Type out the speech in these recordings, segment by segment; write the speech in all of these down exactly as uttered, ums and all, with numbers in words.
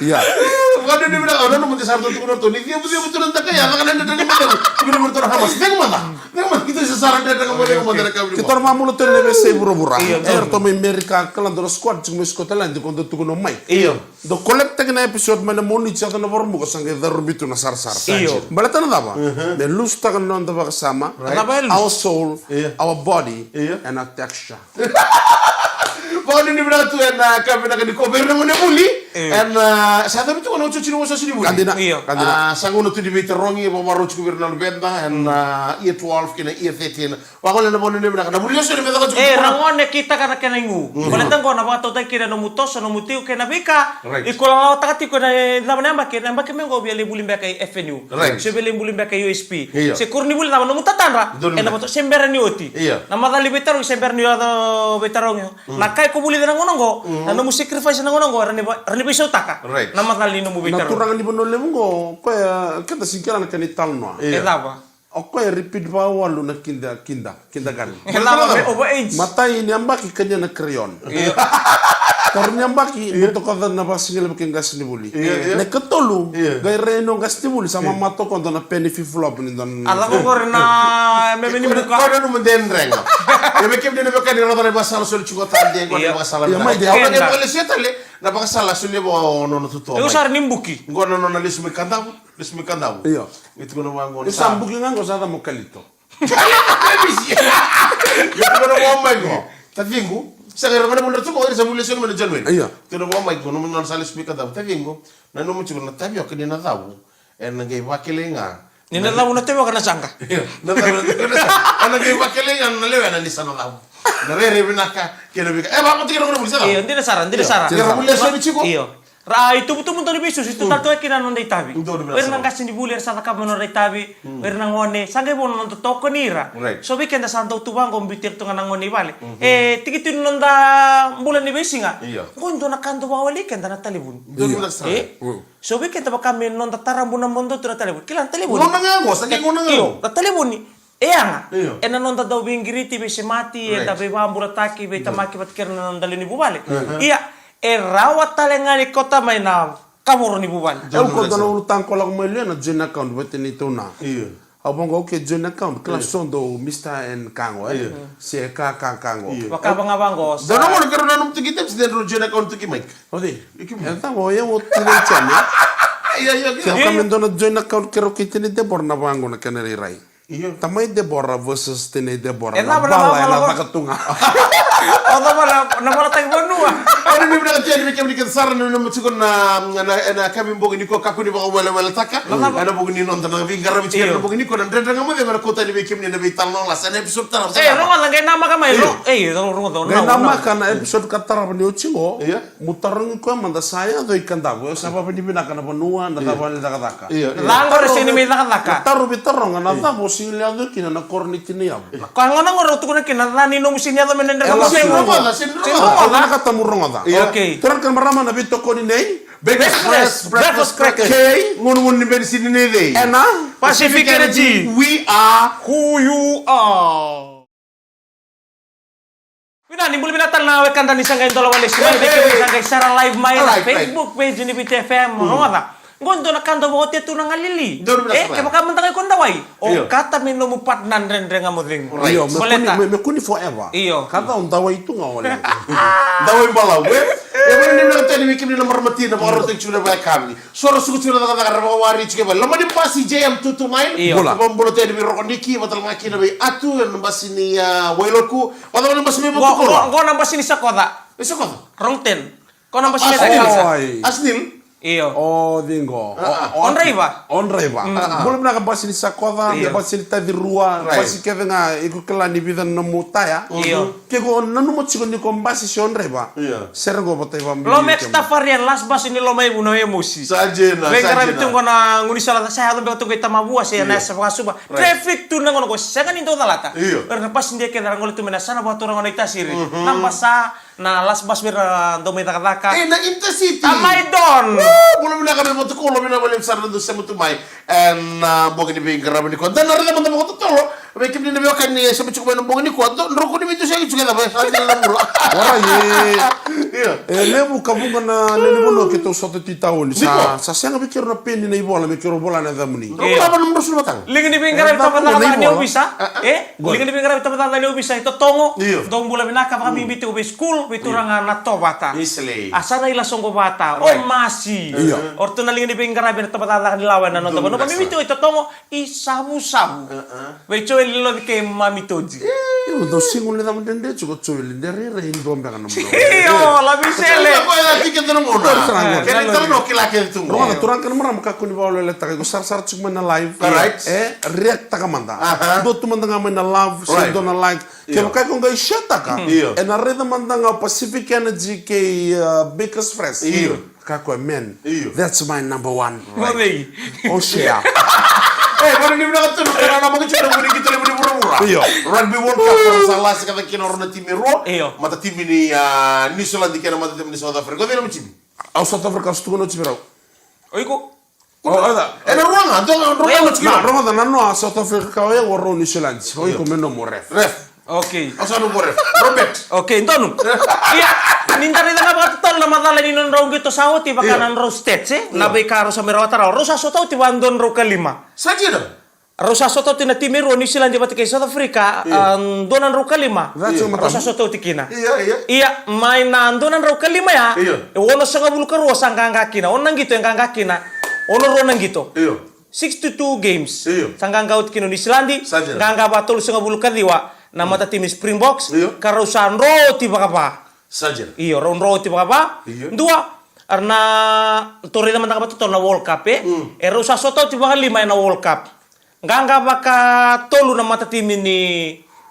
Ia. Vakanuinui vinaka, au nanuma ni sa ratou tukuna ratou ni cevucevu tu na dakai, a caka na dredre ni macegu. Tukuna vei ratou na Hamas, cegu mada. Cegu mada, keitou sa sara dredre ga mo cegu mada na ka vini. Keitou na mamula tu ena veiyasai vuravura. Io. E, ratou mai Merika, kila dua na squad tiko mai Scotland, ko dou tukuna mai. Io. Dou collect-taki na episode mai na Moniti, yaco na Vakaraubuka, sa qai carubi tu na sarasara. Io. Baleta na cava? Me lusutaka na noda vakasama, right, cava e lusu? Our soul, io, our body, io, and our texture. Vakanuinui vinaka tu ena ka vinaka nikua vei ira na gonevuli. Io. Ena, ah, sa cavuti tu na otioti ni wasewase ni vuli. Ka dina. Io. Ka dina. Ah, sa gauna tu ni veitarogi, vakarau tiko vei ira na luveda ena, ah, year twelve kei na year thirteen. Vagolea na vakanuinui vinaka na vuli eso ni me caka tiko. E, ra gone kitaka na kena igu. Baleta qo na vakatautaki kina nomu toso, nomu tiko kei na veika. Right. Iko lalawataka tiko ena, e, cava na yabaki, na yabaki mai qo via lai vuli beka i F N U. Right. Se via lai vuli beka i U S P. Io. Se koronivuli cava nomu tatadra. Ena vata se bera ni oti. Io. Na macala ni veitarogi se bera ni yaco veitarogi. Na ka iko vulica na gauna qo, na nomu sacrifice na gauna qo, ra ni va-, ra ni veisautaka. Right. Na macala ni nomu veitarogi. Na turaga ni Vanua Levu qo, koya, keda sega ni kila na kena italanoa. Io. E cava? O koya e repeat vakawalu na kida, kida, kindergarten. E cava me over age? Matai ni yabaki kania na crayon. Io. Karua ni yabaki, io, butakoca na vakasigalevu kei qasenivuli. Io, io. Na ikatolu, io, qai rai no qasenivuli, sa mamatoka dua na peni fiflop ni dua na. A cava qori na meme ni buka? Koya nanuma dredre ga. E vei kemuni na veiwekani, raica na ivakasala soli tiko tale, qo na ivakasala. Io, mai de. Au na vakalesia tale na vakasala soli vua o nona tutu. Io, sara ni buki. Qo na nona lesu mai Kadavu. Lesu mai Kadavu. Io. Ni tukuna vaqo. Ni sa buki ga qo sa camu kalito. Ni tukuna vua mai qo. Taciqu. Sa qai ragone mo na tuqo, ira sa vuli lesu mai na January. Io. Tukuna vua mai qo, nomu nona sa lesu mai Kadavu. Taciqu. Na nomu tiko na tavioka ni na cavu. Ena qai vakelei ga. Ni na cavu na tavioka na saqa. Io. Na cavu na tavioka na saqa. Ena qai vakelei ga na lewena ni sa na cavu. Na rere vinaka, kei na vika. E, vakamataki ragone vuli sa cavu. Io, dina sara, dina sara. Io, vuli lesu mai tiko. Io. Ra, a, itubutubu dau ni veisusu, itubutubu tale tu kina na noda itavi. Dau ni veisusu. O ira na qasenivuli era sa cakava na nodra itavi. O ira na gone, sa qai vo na noda tokoni ira. Right. So vei keda sa dau tu vaqo, biuti ira tu ga na gone i vale. E tiki tu ni noda bula ni veisiga. Io. Qo dua na ka dau vakawalei keda na talevoni. Dau ni veisusu. E? So vei keda vaka me noda tarabu na bodo tu na talevoni. Kila na talevoni. Gauna ga qo, sa qai gauna ga qo. Io, na talevoni. E yaga. Io. Ena noda dau veiqiriti, veisemati, eda veivakabulataki, veitamaki vata kei ira na noda lewe ni vuvale. Ia, e rawa tale ga ni kauta mai na kavoro ni vuvale. Au kauta na ulutaga ko lako mai liu ena joint account vata ni tauna. Io. Au vaqo, okay, joint account, kila so dou Mister and ka qo, e? Io. Se ka, ka, ka qo. Io. Vaka vaqo. Dou na gone keirau nanuma tu ki Debs, then drau joint account tu ki Mike. O cei? E cava o yau o tiri channel? Io, io, io. Ke o ka me dua na joint account keirau kei Tinai Debora na vaqo na kena rairai. Io. Tamai Debora versus Tinai Debora. E cava na bala ena caka tu ga. O cava na, na valataki vanua? Au ni vinaka tiko yani vei kemuni kece sara na nanuma tiko na, na, na yakavi bogi nikua, kakua ni vakaweleweletaka. Na cava? Ena bogi ni noda na veiqaravi tiko ena bogi nikua na Dredre Ga Mo Cegu, ena kauta yani vei kemuni na veitalanoa lasa ena episode tarava. E, rogoca, qai namaka mai, ro-, e, ro-, rogoca, qai namaka na episode ka tarava ni oti qo. Io. Mo tarogi koya mada sa yaco i Kadavu, e sa vavinavinaka na vanua, na cava ni cakacaka. Io, io. Na cava qori sega ni mai cakacaka. Na taro veitaroga, na cava o sega ni yaco kina na koro ni Tinaiyavu. Koya gona qori au tukuna kina na ca ni nomu sega ni yaco mai na Dredre Ga Mo Cegu. Sega ni rogoca, sega ni rogoca. Vinakata mo rogoca. Io. Okay. Turaga kei na marama, na veitokoni nei Biggest Fresh Breakfast Crackers. Kei gunugunu ni benisini nei cei? Ena Pacific Energy. We are who you are. Vinaka, ni bula vinaka tale na wekada ni sa qai dola wale sumai, vei kemuni sa qai sara live mai na Facebook page ni Viti F M. Rogoca. Qo dua na ka dau vakaotia tu na galili. E, kevaka mada ga iko dawai, okata me nomu partner na Dredre Ga Mo Cegu. Io, me kua ni, me, me kua ni forever. Io. Ka ca o dawai tu ga o leqa. Dawai balavu, e? E, vinaka ni vinaka tale vei kemuni na marama tina, vakarautaki tiko na vakayakavi. So ra suka tiko na cakacaka, ra vakawari tiko e vale. Loma ni basi J M two two nine. Io. Bula. Vakabula tale vei Rokoniki, vata tale ga kina vei Atu, ena basi ni, a, Wailoku. Vata na basi mai Vatukolo. Qo, qo, qo na basi ni Sakoca. E Sakoca? Wrong turn. Qo na basi ni Sakoca. Asnil. Io. O cei qo? O, o, o draiva. O draiva. Bula vinaka basi ni Sakoca, basi ni Tacirua, basi kece ga, iko kila ni vica na nomu taya. Io. Ke ko nanuma tiko ni ko basi se o draiva. Io. Sere qo vata i vabili. Lomax Tafari, last bus ni Lomaivuna, e mosi. Sa dina, sa dina. Veiqaravi tu qo na gaunisala, sa yaco beka tu qo i Tamavua se na yasa vakasuva. Traffic tu na gauna qo, sega ni dau calata. Io. Era na basi dia kece ra gole tu mai na yasana vakaturaga na Itasiri. Naba sa na last bus vei ira dau mai cakacaka. E, na Intercity. Tamai Don. Bula vinaka mai Vatukolo, vinaka vakalevu sara na dau sema tu mai. Ena bogi ni veiqaravi nikua. Da na raica mada vakatotolo vei kemuni na veiwekani e sema tiko mai na bogi nikua. Drau kua ni veidosiyaki tiko, e cava, e sa dina na bula. Ora, e. Io. E levu ka vuqa na lewe ni vanua keitou sota tu i tauni. Sa, sa sega vei keirau na peni na ivola me keirau vola na yacamuni. Drau vola na nomudrau sulu mataga. Liga ni veiqaravi tabacakacaka ni ovisa. E? Liga ni veiqaravi tabacakacaka ni ovisa e Totogo. Io. Dou bula vinaka, vakabibi tiko vei school, vei turaga na Tovata. Islay. A sa na ilasoqo vata, o Masi. Io. O ratou na liga ni veiqaravi ena tabacakacaka ni lawa ena noda vanua. Vakabibi tiko i Totogo, i Savusavu. Vei Joeli Loci kei Mami Toji. Io, dou sigo ni cava dredre tiko Joeli, de rairai dua beka na mudou. Io, la Misele. Sa koya na tike dua na mona. Kena italanoa kila kece tu. Rogoca turaga kei na marama, kakua ni vakaweleweletaka, iko sarasara tiko mai na live. Alright. E, react taka mada. Dua tu mada ga mai na love, se dua na like. Io. Kevaka iko qai share taka, io, ena raica mada ga o Pacific Energy kei, uh, Bakers Fresh. Io. Kakua, man. Io. That's my number one. Right. O share. E, vaka ni vinaka tu, na kena na makachu na vuni ki tale vuni vuravura. Io. Rugby World Cup, ora sa lasi ka caka kina o rau na timi e rua. Io. Mata timi ni, uh, New Zealand kei na mata timi ni South Africa. O cei na timi? Au South Africa, au sa tukuna o timi rau. O iko? O, o, da. E na rua ga, dua ga, dua ga, na, rogoca, na noa South Africa, o yau o rau New Zealand. O iko me nomu ref. Ref. Okay. Au sa noqu ref. Robert. Okay, donu. Ia, ni da raica ga vakatotolo na macala ni nodrau qito sa oti, vaka na nodrau stats, e? Na veika rau sa mai rawata rawa. Rau sa sota oti va dua na drau ka lima. Sa dina. Rau sa sota oti na timi e rua, New Zealand vata kei South Africa, a, dua na drau ka lima. Rau sa sota oti kina. Ia, ia. Ia, mai na dua na drau ka lima ya, e onosagavulu ka rua sa qaqa kina. Ono na qito e qaqa kina. Ono rua na qito. Io. Sixty-two games. Io. Sa qaqa oti kina o New Zealand, sa dina, qaqa va tolusagavulu ka ciwa na matatimi Springboks, io, ka rau sa dro oti vakava. Sa dina. Io, rau dro oti vakava. Io. Dua, era na toraica mada ga vakatotolo na World Cup, e? Mm. E rau sa sota oti vakalima ena World Cup. Qaqa vakatolu na matatimi ni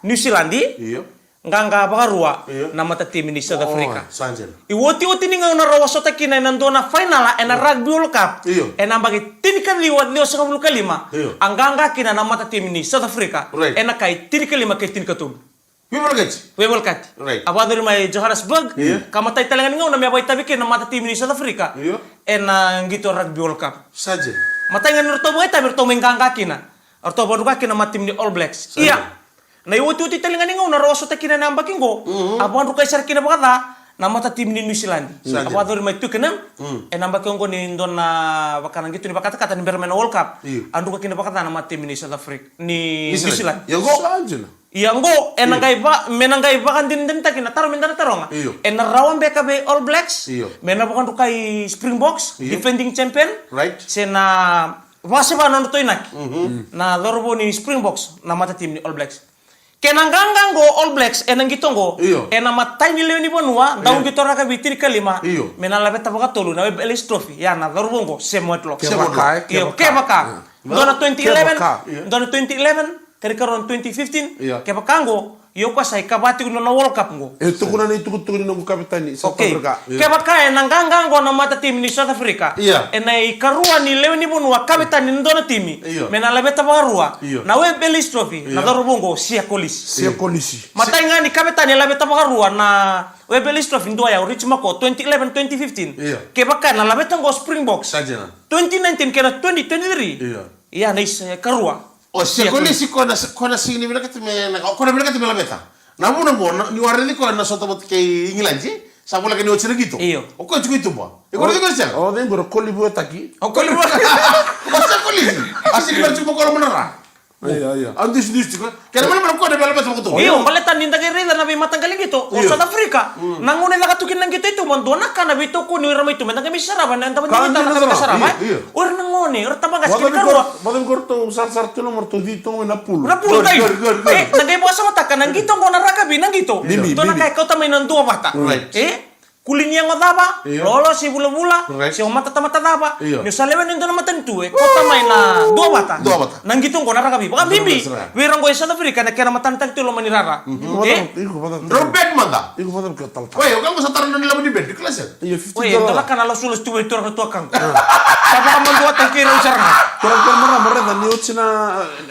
New Zealand. Io. Qaqa vakarua, io, na matatimi ni South Africa. Sa dina. Iotioti ni gauna rau a sota kina ena dua na fainala ena Rugby World Cup. Io. Ena yabaki tinikaciwa ciwasagavulu ka lima. Io. A qaqa kina na matatimi ni South Africa. Right. Ena kai tinikalima kei tinikatolu. Veivolekati. Veivolekati. Right. A vakayacori mai Johannesburg. Io. Ka matai tale ga ni gauna me a vakaitavi kina na matatimi ni South Africa. Io. Ena qito Rugby World Cup. Sa dina. Matai ga ni ratou vakaitavi, ratou mai qaqa kina. Ratou vakadruka kina na matatimi ni All Blacks. Sa dina. Ia. Na iotioti tale ga ni gauna rau a sota kina ena yabaki qo, mhm, a vakadrukai sara kina vakaca na matatimi ni New Zealand. Sa dina. A vakayacori mai Twickenham, mm, ena yabaki oqo ni dua na vaka na qito ni vakatakata ni bera mai na World Cup. Io. A druka kina vakaca na matatimi ni South Africa, ni New Zealand. New Zealand. Ia qo? Sa dina. Ia qo, ena, io, qai va-, me na qai vakadinadinataki na taro me da na taroga. Io. Ena rawa beka vei All Blacks, io, me na vakadrukai Springboks, io, defending champion, right, se na vakaseva na nodratou inaki, mhm, na cauravou ni Springboks, na matatimi ni All Blacks. Kena qaqa qo All Blacks ena qito qo. Io. Ena matai ni lewe ni vanua, dau qito rakavi tinikalima. Io. Me na laveta vakatolu na Webb Ellis Trophy. Ia na cauravou qo, Sam Whitelock. Sam Whitelock. Io, kevaka. Dua na twenty eleven, dua na twenty eleven, ka ri karua na twenty fifteen, kevaka qo, io ka sa ikava tiko na World Cup qo. E tukuna na itukutuku ni noqu kavetani, South Africa. Kevaka ena qaqa qo na matatimi ni South Africa. Ena ikarua ni lewe ni vanua kavetani ni dua na timi. Me na laveta vakarua. Na Webb Ellis Trophy, na cauravou qo, Siya Kolisi. Siya Kolisi. Matai ga ni kavetani e laveta vakarua na Webb Ellis Trophy, dua ya o Richie McCaw, twenty eleven, twenty fifteen. Kevaka na laveta qo Springboks. Twenty nineteen kena twenty twenty-three. Ia na ikarua. O Siya Kolisi ko na, ko na sega ni vinakati me, na, ko na vinakati me laveta. Na vuna qo, ni waraici koya na sota vata kei Igiladi, sa voleka ni oti na qito. Io. O koya tiko i tuba. E ko na tiko sega. O cei qo, o Kolivuetaki. O Kolivu. O Siya Kolisi. A sega ni vinakati me ko loma na ra. Ia, ia. A dusidusi tiko. Kena ibalebale ko na veilaveta vakatolu. Io, baleta ni da qai raica na veimataqali qito o South Africa. Na gauna e caka tu kina na qito i tuba, dua na ka na veitokoni o ira mai tuba, da qai mai sarava na, da qai mai sarava. O ira na gone, o ira tabaqasi kina karua. Vakavi ko ratou sarasara tu na, mo ratou cici toka mai na pulu. Na pulu, dai. E, da qai vakasamataka na qito qo na rakavi na qito. Dua na ka e kauta mai na duavata. E? Kuli ni yago cava, lolo se vulavula, se o matatamata cava, ni o sa lewena e dua na matanitu, e kauta mai na duavata. Na qito qo na rakavi. Vakabibi vei ira qo e South Africa na kena matanataki tu e loma ni rara. E? Drau bet mada. Oi, o ka qo sa tara na ni loma ni bet, ni kila sega. Oi, e dua na ka na lasulasu tu vei tura na tuakaqu. Sa vakamaduataki kei rau sara ga. Turaga kei na marama, raica ni oti na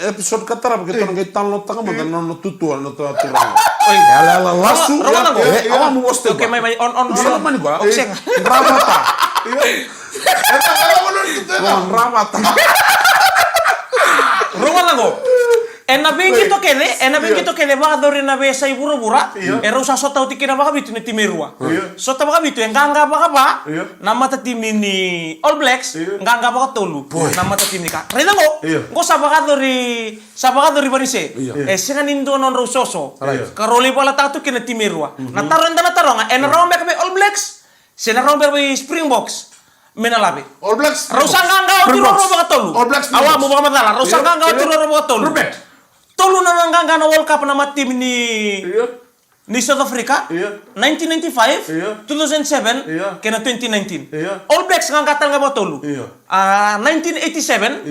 episode ka tarava, keitou na qai talanoataka mada na nona tutua na tua turaga. Oi. Yalayala lasu. Rogoca qo. E, awa mo vosa tiko. Okay, mai, mai, on, on, on. Sala mani qo. Okay, sega. Dravata. Dravata. Rogoca qo. Ena veiqito kece, ena veiqito kece vakayacori na veiyasai vuravura, e rau sa sota oti kina vakavitu na timi e rua. Sota vakavitu, e qaqa vakava na matatimi ni All Blacks, qaqa vakatolu na matatimi ni ka. Raica qo, qo sa vakayacori, sa vakayacori varise. E sega ni dua nodrau soso. Ka rau lai valataka tu kina na timi e rua. Na taro eda na taroga, ena rawa beka vei All Blacks se na rawa beka vei Springboks me na lave. All Blacks, rau sa qaqa oti ruarua vakatolu. All Blacks, awa mo vakamacala, rau sa qaqa oti ruarua vakatolu. Robert. Tolu na qaqa na World Cup na matatimi ni, ni South Africa. Nineteen ninety-five, two thousand seven, kei na twenty nineteen. All Blacks qaqa tale ga vakatolu. A, nineteen eighty-seven,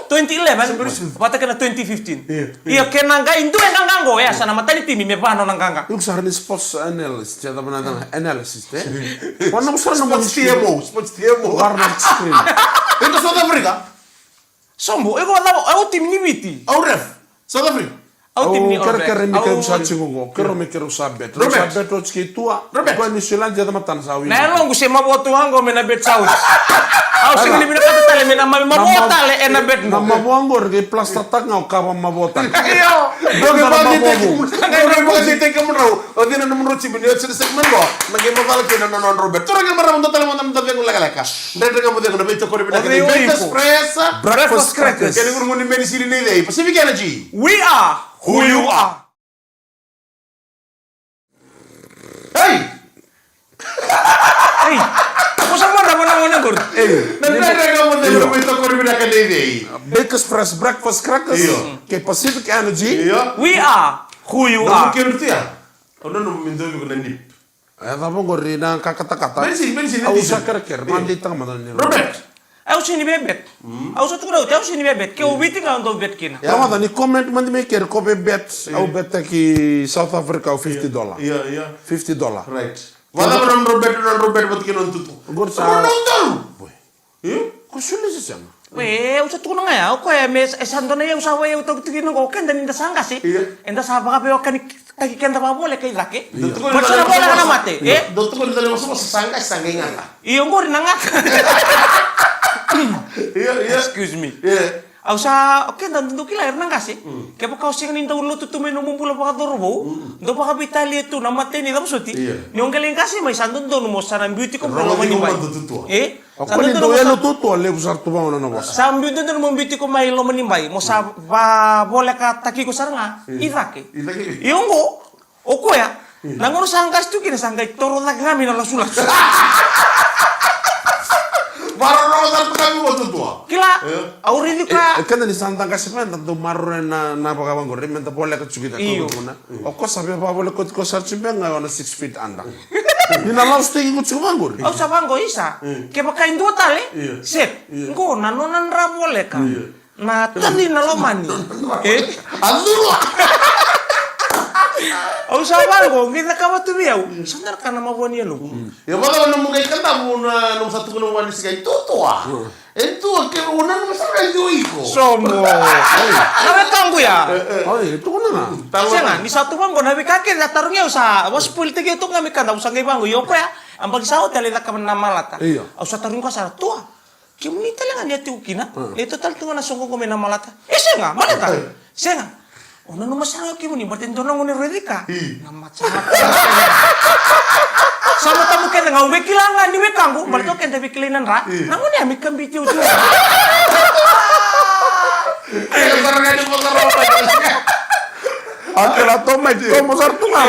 twenty eleven, vata kei na twenty fifteen. Ia kena qai dua e qaqa qo, e a sa na matai ni timi me va nona qaqa. Iko sa rawa ni sports analyst, se cava na analysis, e? Sports T M O, sports T M O. Iko South Africa? Sobo, iko cava, au timi ni Viti. Au ref. South Africa. Au timi ni All Black. Au kerekere ni keirau sa tiko qo. Keirau me keirau sa bet. Robert. Sa bet oti kei tua. Robert. Ko New Zealand, e matana sa win. Na yaloqu se mavoa tu qo me na bet sa oti. Au sega ni vinakata tale me na mavoa tale ena bet qo. Na mavoa qori kei plaster taka ga o kava mavoa taka. Io. Dou qai vakadidike. Dou qai vakadidike kemudrau. O cei na nomudrau timi ni oti na segment qo. Na qai macala kina na nodrau bet. Turaga kei na marama, dou tale mada na noda cegu lekaleka. Dredre Ga Mo Cegu, na veitokoni vinaka ni Bakers Fresh Breakfast Crackers. Kei na guruguru ni Medi City ni Cei, Pacific Energy. We are who you are. Hey! Hey! Ko sa mada mana mana gor. Hey! Na Dredre Ga Mo Cegu, na veitokoni vinaka ni Cei, Bakers Fresh Breakfast Crackers. Io. Kei Pacific Energy. Io. We are who you are. Nomu kemutia. O nonu mi dovi ko na nip. E cava qori na kakatakata. Medicine, medicine, au sa kerekere, ma deitaka mada ni Robert. Au sega ni via bet. Au sa tukuna oti, au sega ni via bet. Ke o Viti ga au dau bet kina. Rogoca ni comment mada mai keri ko via bet. Au betaki South Africa au fifty dollar. Ia, ia. Fifty dollar. Right. Vacava na nodrau bet, na nodrau bet vata kei na nodrau tutu. Qori sa. Io? Ko soli se sega. We, au sa tukuna ga ya, o koya me sa, e sa dua na iyau sa vakaiyau tauki tiko kina qo, o keda ni da sa qase. Io. Eda sa vakaveiwekani taki keda vakavoleka i cake. Io. Ko sa na voleka na mate, e? Dou tukuna tale vosavosa sa qase sa qai gata. Io, qori na gata. Io, io. Excuse me. Io. Au sa, o keda dou kila era na qase. Mm. Kevaka o sega ni dau lotu tu mai nomu bula vakacauravou, mm, dou vakaveitalia tu na mate ni cava soti. Io. Ni o qai lai qase mai sa dodonu mo sa na biu tiko mai loma ni bai. E? O koni dou yalo tutua, levu sara tu vaqo na nona vosa. Sa biu dodonu mo biu tiko mai loma ni bai, mo sa vavolekataki iko sara ga i cake. I cake. Io qo, o koya, na gauna sa qase tu kina sa qai toro cake ga mai na lasulasu. Parorogo sara tu ka mi votu tua. Kila, au raici ka. E keda ni sa da qase mai da dau maroroya na na vakavaqori me da voleka tiko i ca. Io. Tukuna. O koya sa via vakavoleka oti koya sara tiko beka ga e ona six feet under. Ni na lau steki iko tiko vaqori. Au sa vaqo isa. Kevaka e dua tale. Set. Qo na nona dra voleka. Na tani na lomani. E? A curu. Au sa vaqo qai cakava tu vei au. Sa dara ka na mavoa ni yaloqu. Ia vakacava nomu qai kadavu na nomu sa tukuna vua ni siga i tuatua. E tua ke rua na nomu sa qai dio iko. Somo. Na wekaqu ya. Oi, tukuna ga. Sega, ni sa tu vaqo na veika kece a tarogi au sa waspoilitaki au toka ga me kadavu sa qai vaqo. Io koya a baki sa oti a lai cakava na malata. Io. Au sa tarogi koya sara tua. Kemuni tale ga ni a tiko kina, ni a tiko tale tu ga na soqo qo mai na malata. E sega, malata. Sega. O nanuma sara ga o kemuni, baleta e dua na gauna e raici ka. Na matamata. Sa matamu kece ga, au via kila ga ni wekaqu, baleta o keda via kilai na dra. Na gauna ya me kabiti au tu. Ela sara ga ni vosa rawa. Ante la toma e tomo sara tu ga.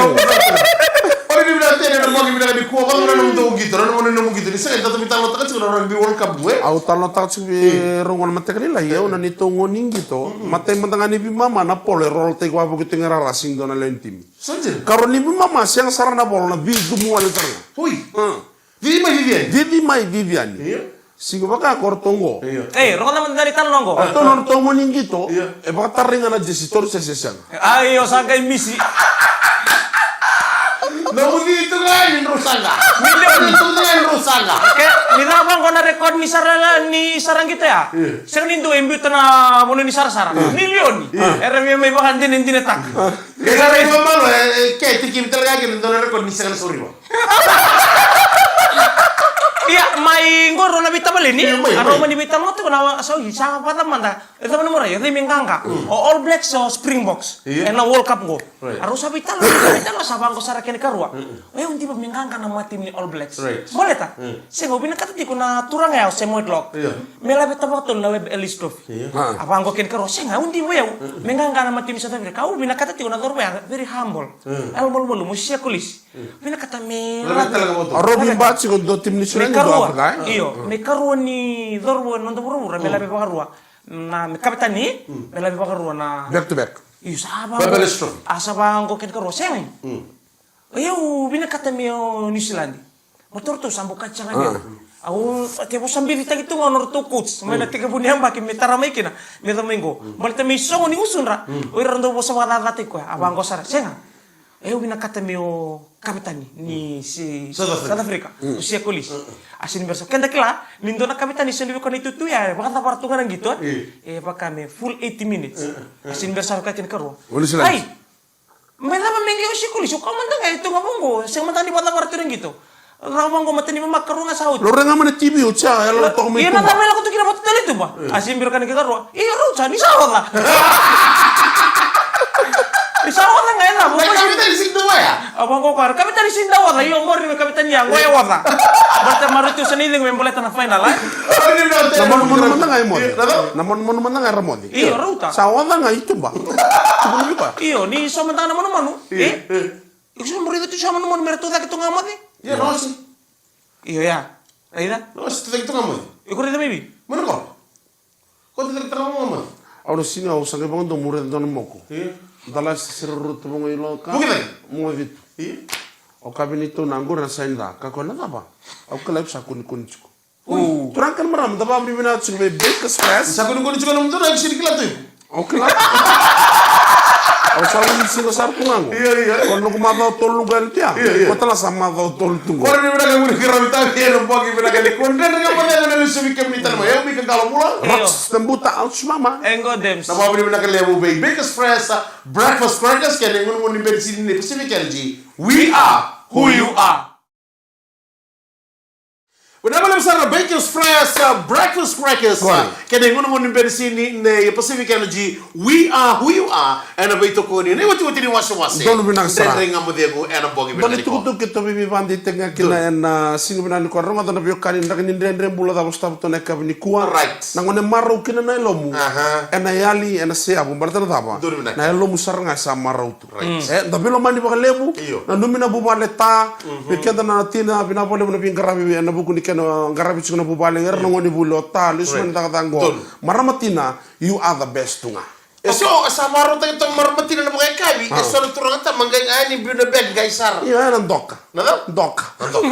Ori ni vinaka tena na bogi vinaka ni kua vanga na nomu toqito na nomu nomu qito ni sega ni tata mi talotaka tiko na rugby World Cup ue. Au talotaka tiko vei rogo na mateka lailai au na neitou gone ni qito. Matai mada ga ni veimama na polo e rolotaki wavoki tu ga rara sigi dua na lewe ni timi. Sa dina. Karua ni veimama sega sara na polo na veicumu wale tara ga. Oi. Cici mai cici yani. Cici mai cici yani. Io. Siga vaka ko ratou qo. Io. E, rogoca mada na italanoa qo. Ratou na ratou qo ni qito. Io. E vakatara ga na jesi toru se se sega. A, io, sa qai misi. Na uci tu ga ni drau saqa. Milioni tu ga ni drau saqa. Ke, ni cava qo na record ni sara ni sara qito ya. Io. Sega ni dua e biuta na vanua ni sarasara. Io. Milioni. Io. Era via mai vakadinadinataka. Ke sara i mamalo, e, e, ke tiki mi talaga ke ni dua na record ni sega na sauriva. Ia mai qo rua na veitavaleni. Ia, mai, a rau mai. Mani veitalanoa tiko na sau i sa vata mada. E cava na murai o cei me qaqa. O All Blacks o Springboks. Ia. E na World Cup qo. Right. A rau sa veitalanoa, veitalanoa sa vaqo sara kena karua. O yau diva me qaqa na matimi ni All Blacks. Right. Baleta. Sega, au vinakata tiko na turaga yau se Moitlock. Ia. Me laveta vakatolu na Webb Ellis Trophy. Ia. A vaqo kena karua. Sega, au diva yau. Me qaqa na matimi South Africa. Au vinakata tiko na cauravou ya very humble. Yalo malumalumu, o Siya Kolisi. Vinakata me laveta. A rovi bati ko do tim ni sura ni do Afrika, e? Io, me karua ni cauravou e noda vuravura, me laveta vakarua. Na, me kapitani, me laveta vakarua na. Back to back. Io, sa va. A sa vaqo kena karua, sega. O yau vinakata me o New Zealand. Mo toratou sa bukati saka ni. Au, te vosa bicitaki tu ga o noratou coach. Mai na tekivu ni yabaki me tara mai kina. Me ca mai qo. Baleta me isogo ni gusudra. O ira dau vosa vakacacataki koya. A vaqo sara. Sega. E au vinakata me o kapitani ni si South Africa. South Africa. O Siya Kolisi. A sini bera sa keda kila ni dua na kapitani sa livi ko na itutu ya e vakacavara tu ga na qito. E vaka me full eighty minutes. A sini bera sa vaka kena karua. Ai. Me cava me qai o Siya Kolisi, o kau mada ga e tu ga vaqo, sega mada ni vakacavara tu na qito. Rau vaqo mata ni mama karua ga sa oti. Lori ga mai na T V o Siya, e lako toka mai tuba. Ia na cava e lako tu kina vata tale tuba. A sini bera ka ni kei karua. Ia rau sa ni sa oca. Ni sa oca ga e cava. Na kapitani sini da oca. A vaqo ka, kapitani sini da oca, io qori me kapitani ya, qo e oca. Baleta marau tu sa ni cegu me baleta na final, a? Na manumanu mada ga e moce. Na manumanu mada ga e ra moce. Io, rauta. Sa oca ga i tuba. Tuba ni tuba. Io, ni so mada ga na manumanu. Io. E? Iko so mo raica tu sa manumanu me ra tu cake tu ga moce. Io, na osi. Io, ya. Raica. Na osi tu cake tu ga moce. Iko raica mai vei? Manumanu. Ko tu cake tu ga moce. Au na sini au sa qai vakadomu raica dua na moko. Io. Dala se sere ruru tu vaqo i loka. Moce tu. Io. Au kaya vei neitou na qori na saini ca. Ka koya na cava? Au kila iko sa kunikuni tiko. Ui. Turaga kei na marama, da vakavinavinaka tiko vei Bakers Fresh. Sa koni koni tiko na mudu na sini kila tu. Au kila. Au sa vuli siga sara tu ga qo. Io, io. Ko noqu macawa tolu noqu yali tu ya. Io, io. Ko tala sa macawa tolu tu qo. Koni vinaka muri kira mitavi ena bogi vinaka ni kua dredre ga mo cega na lesu vei kemuni tale mai. Au Mika Qalobula. Io. Rox the Buta, ouch mama. Engo Dems. Na vakavinavinaka levu vei Bakers Fresh, uh, Breakfast Crackers, kei na igunugunu ni beni sini ni Pacific Energy. We are who you are. Vinaka vakalevu sara na Bakers Fresh, uh, Breakfast Crackers, uh, kei na igunugunu ni beni sini nei Pacific Energy, we are who you are, ena veitokoni, na iwatiwati ni wasewase. Donu vinaka sara. Dredre ga mo cegu ena bogi vinaka ni kua. Donu tukutuku keitou veiveivakadeitaki ga kina ena siga vinaka ni kua. Rogoca na veiwekani, draki ni dredre bula cava sotava tu na yakavi ni kua. Right. Na gauna e marau kina na yalomu. Aha. Ena yali, ena seyavu, baleta na cava? Donu vinaka. Na yalomu sara ga e sa marau tu. Right. E, da veilomani vakalevu. Io. Nanumi na vuvale ta. Mhm. Vei keda na tina, vinaka vakalevu na veiqaravi ena vuku ni Na qaravi tiko na vuvale, era na gone vuli, o ta, lesu mai na cakacaka qo. Marama tina, you are the best tu ga. E so, sa marautaki toka marama tina na vakayakavi, e so na turaga ta, ma qai ga ni biu na bag, qai sara. Io, e na doka. Na cava? Doka. Na doka.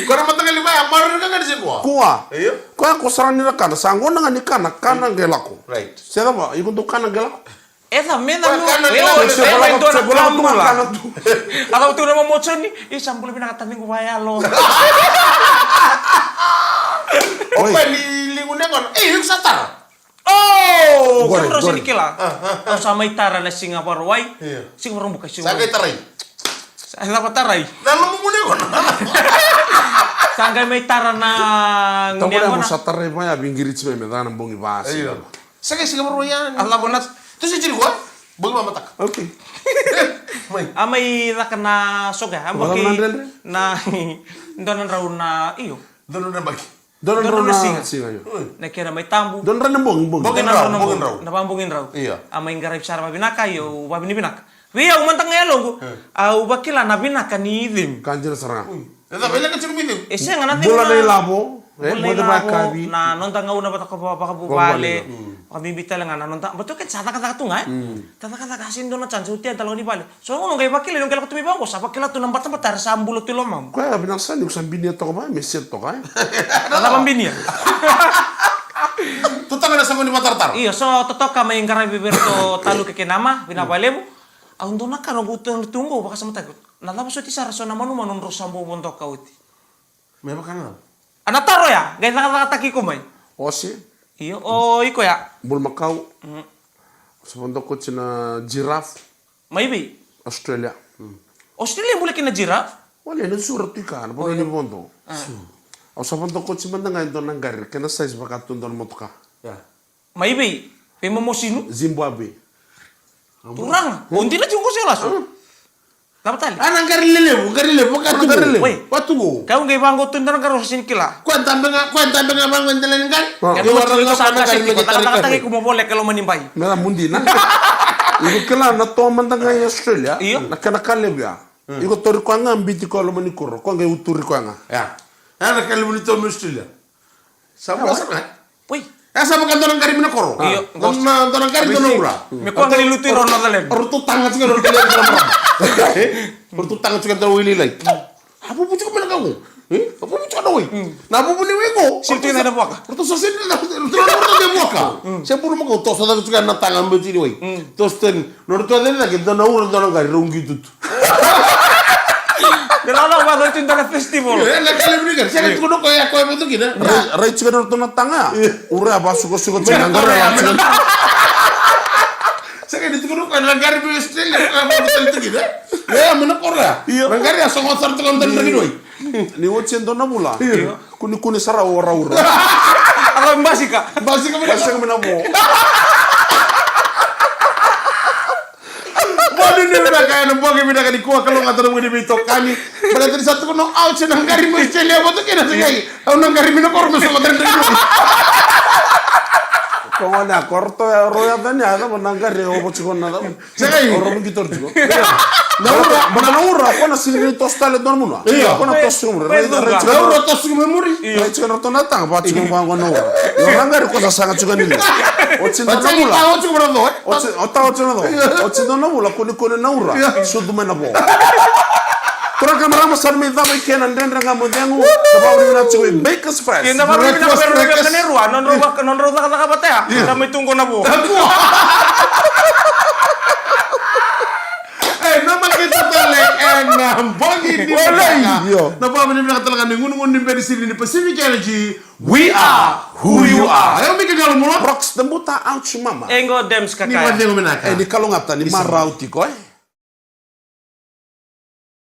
Ko na mataqali vaya, marautaki ga ni se kua. Kua. Io. Koya ko sara ni ra kana, sa gona ga ni kana, kana qai lako. Right. Se cava, iko dau kana qai lako? E ca me na nu, e o se bala tu, se bala tu, kana tu. A cau tu na momo Joni, i sa bula vinaka taciqu vayalo. O koya ni ligu ne gona, e, ligu sa tara. O, qori, qori. Kila. Au sa mai tara na siga Vakarauwai. Siga Vakaraubuka, siga. Sa qai tarai. Sa cava tarai? Na lumu ne gona. Sa qai mai tara na. Tamole mo sa tarai mai a vingiriti mai me cana bogi vasi. Sa qai siga Vakarauwai ya. A lavo na. Tu se jiri kua. Bogi vamataka. Okay. Mai. A mai caka na soka, a mai na dredre. Na dua na drau na io. Dua na dredre baki. Dua na drau na siga. Siga io. Na kena mai tabu. Dua na dredre bogi, bogi. Bogi drau, bogi drau. Na vabogi drau. Io. A mai qaravi sara vavinaka io, vavini vinaka. Vei au mada ga e loqu, au vakila na vinaka ni cegu. Ka dina sara ga. E cava e leqa tiko mai cegu? E sega na cegu. Bula na ilavo, e, bula na ilavo, na noda gauna vata ko vakavuvale. Vakabibi tale ga na noda, baleta o keda sa cakacaka tu ga, e? Ta cakacaka, a sega ni dua na chance, au tea tale ga ni vale. So, au qai vakila, au qai lako tu mai vaqo, sa vakila tu na batabata, era sa bula tu i lomamu. Koya, vinaka sara ni ko sa binia toka vaya, me set toka, e? Na cava binia? Totoka na soqo ni vataratara. Io, so totoka mai qaravi vei iratou taluke kei na ma, vinaka vakalevu. Au dua na ka noqu tu qo, vakasamataki. Na cava soti sara so na manumanu drau sa bau vodoka oti? Me vaka na cava? A na taro ya, qai cakacakataki iko mai. Ose. Io, o iko ya. Bulumakau. Au sa vodo oti na giraffe. Mai vei? Australia. Australia bula kina giraffe? Wale na sura tu i ka, na vanua ni vodo. Au sa vodo oti mada ga e dua na qari, kena size vaka tu dua na motoka. Mai vei? Vei momo Sinu? Zimbabwe. Turaga, o dina tiko qo se lasu. Cava tale? A na qari lelevu, qari lelevu, vaka tu qo. Wai. Vaka tu qo. Kau qai vaqo tu dua na qari o sa sega ni kila. Koya dabe ga, koya dabe ga vaqo e dela ni qari. Io, sa qasi tiko, cakacakataki iko mo voleka e loma ni bai. Me da mudina. Iko kila na toa mada ga i Australia. Io. Na kena ka levu ya. Iko tauri koya ga, biuti koya e loma ni kuro, koya qai uturi koya ga. Ya. Ya na ka levu ni toa mai Australia. Sa vua sara ga. Oi. E sa vaka dua na qari mai na koro. Io. Dua na, dua na qari, dua na ura. Me kua ga ni lutu i rau na cala. Ratou taga tiko, ratou taga tiko. Ratou taga tiko na wai lailai. A vuvu tiko mai na kaku. E? A vuvu tiko na wai. Na vuvu ni wai qo. Sili tiko na vuaka. Ratou sa sili na, ratou na vuaka. Se bulu mako, toso tiko na taga mai tini wai. Toso tani. Nona tu a cena cake, dua na ura, dua na qari, rau qi tutu. Me lala vata tu dua na festival. E, na kale vini ka, sega ni tukuna o koya, koya vata kina. Rai, rai tiko na ratou na taga. Ura ya vasukasuka tiko na qari ya. Sega ni tukuna o koya, na qari vei Australia, koya vata tale tiko kina. E, mai na koro ya. Io. Na qari ya sogo sara tiko na dua na qari. Ni oti e dua na vula. Io. Kunikuni sara o raura. A basika. Basika mai na, basika mai na vo. Boni ni vinaka ena bogi vinaka nikua, kalougata na vuni veitokani. Baleta ni sa tukuna o Ouch na qari mai Australia vata kina, sa qai. Au na qari mai na koro me sogo tale na qari. Ko gona ko ratou ya, rau yaca ni yaca, ma na qari e ovo tiko na cava. Sa qai. O rau qito tiko. Na ura. Baleta na ura, ko na sega ni toso tale dua na vanua. Io. Ko na toso tiko muri. Rai, rai tiko. Na ura toso tiko mai muri. Rai tiko na ratou na taga, va tiko vaqo na ura. Io, na qari ko sa saga tiko ni. Oti dua na vula. Oti, o ta oti na vula. Oti dua na vula, kunikuni na ura. Sucu mai na vo. Turaga kei na marama, sa na mai cava i ke na Dredre Ga Mo Cegu. Na vavinavinaka tiko i Bakers Fresh. Io, na vavinavinaka vei ira na veiwekani rua, nodrau vaka, nodrau cakacaka vata ya. Io. Sa mai tu qo na vo. E, na makita tale ena bogi ni vinaka. Io. Na vavinavinaka tale ga ni gunugunu ni beni sili ni Pacific Energy. We are who you are. Io, Mika Galomula. Rocks the Buta, Ouch Mama. E qo Dems Kakaya. Ni vacegu vinaka. E, ni kalougata, ni marau tiko, e.